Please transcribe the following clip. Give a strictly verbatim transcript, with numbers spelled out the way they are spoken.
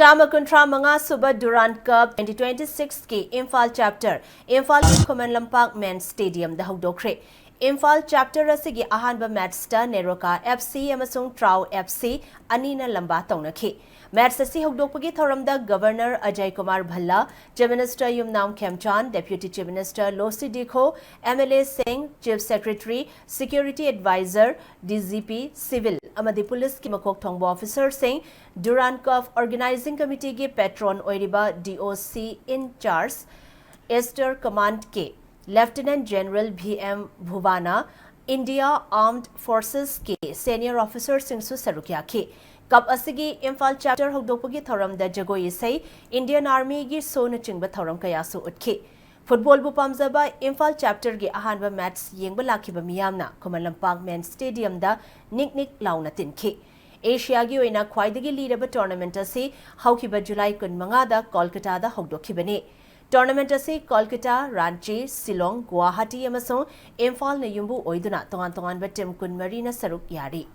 ꯆꯥꯝꯃ ꯀꯨꯟꯊ꯭ꯔꯥ ꯃꯉꯥ ꯁꯨꯕ Durand Cup twenty twenty-six ꯀꯤ ꯏꯝꯐꯥꯜ chapter ꯏꯝꯐꯥꯜꯒꯤ ꯈꯨꯃꯟ ꯂꯝꯄꯥꯛ ꯃꯦꯟ ꯁ꯭ꯇꯦꯗꯤꯌꯝꯗ ꯍꯧꯗꯣꯛꯈ꯭ꯔꯦ꯫ ꯏꯝꯐꯥꯜ chapter ꯑꯁꯤꯒꯤ ꯑꯍꯥꯟꯕ matchꯇ ꯅꯦꯔꯣꯀꯥ F C ꯑꯃꯁꯨꯡ ꯇ꯭ꯔꯥꯎ F C ꯑꯅꯤꯅ ꯂꯝꯕꯥ ꯇꯧꯅꯈꯤ꯫ Match ꯑꯁꯤ ꯍꯧꯗꯣꯛꯄꯒꯤ ꯊꯧꯔꯝꯗ Governor Ajay Kumar ꯚꯜꯂꯥ, Chief Minister ꯌꯨꯝꯅꯥꯝ ꯈꯦꯝꯆꯥꯟ, Deputy Chief Minister ꯂꯣꯁꯤ ꯗꯤꯈꯣ, M L Aꯁꯤꯡ, Chief Secretary, Security Advisor, D G P, Civil ꯑꯃꯗꯤ ꯄꯨꯂꯤꯁꯀꯤ ꯃꯀꯣꯛ ꯊꯣꯡꯕ officerꯁꯤꯡ, Durand Cup Organizing Committeeꯒꯤ patron ꯑꯣꯏꯔꯤꯕ D O C in charge Eastern Commandꯀꯤ Lieutenant General V M Bhuvana, India Armed Forcesꯀꯤ senior officerꯁꯤꯡꯁꯨ ꯁꯔꯨꯛ ꯌꯥꯈꯤ꯫ Cup ꯑꯁꯤꯒꯤ Imphal chapter ꯍꯧꯗꯣꯛꯄꯒꯤ ꯊꯧꯔꯝꯗ ꯖꯒꯣꯏ ꯏꯁꯩ, Indian Armyꯒꯤ showꯅꯆꯤꯡꯕ ꯊꯧꯔꯝ ꯀꯌꯥꯁꯨ ꯎꯠꯈꯤ꯫ Footballꯕꯨ ꯄꯥꯝꯖꯕ ꯏꯝꯐꯥꯜ chapterꯒꯤ ꯑꯍꯥꯟꯕ match ꯌꯦꯡꯕ ꯂꯥꯛꯈꯤꯕ ꯃꯤꯌꯥꯝꯅ ꯈꯨꯃꯟ ꯂꯝꯄꯥꯛ ꯃꯦꯟ ꯁ꯭ꯇꯦꯗꯤꯌꯝꯗ ꯅꯤꯛ ꯅꯤꯛ ꯂꯥꯎꯅ ꯇꯤꯟꯈꯤ꯫ ꯑꯦꯁꯤꯌꯥꯒꯤ ꯑꯣꯏꯅ ꯈ꯭ꯋꯥꯏꯗꯒꯤ ꯂꯤꯔꯕ tournament ꯑꯁꯤ ꯍꯧꯈꯤꯕ ꯖꯨꯂꯥꯏ ꯀꯨꯟꯃꯉꯥꯗ ꯀꯣꯜꯀꯇꯥꯗ ꯍꯧꯗꯣꯛꯈꯤꯕꯅꯤ꯫ Tournament ꯑꯁꯤ ꯀꯣꯜꯀꯇꯥ, ꯔꯥꯟꯆꯤ, ꯁꯤꯂꯣꯡ, ꯒꯨꯋꯥꯍꯥꯇꯤ ꯑꯃꯁꯨꯡ ꯏꯝꯐꯥꯜꯅ ꯌꯨꯝꯕꯨ ꯑꯣꯏꯗꯨꯅ ꯇꯣꯉꯥꯟ ꯇꯣꯉꯥꯟꯕ team ꯀꯨꯟꯃꯔꯤꯅ ꯁꯔꯨꯛ ꯌꯥꯔꯤ꯫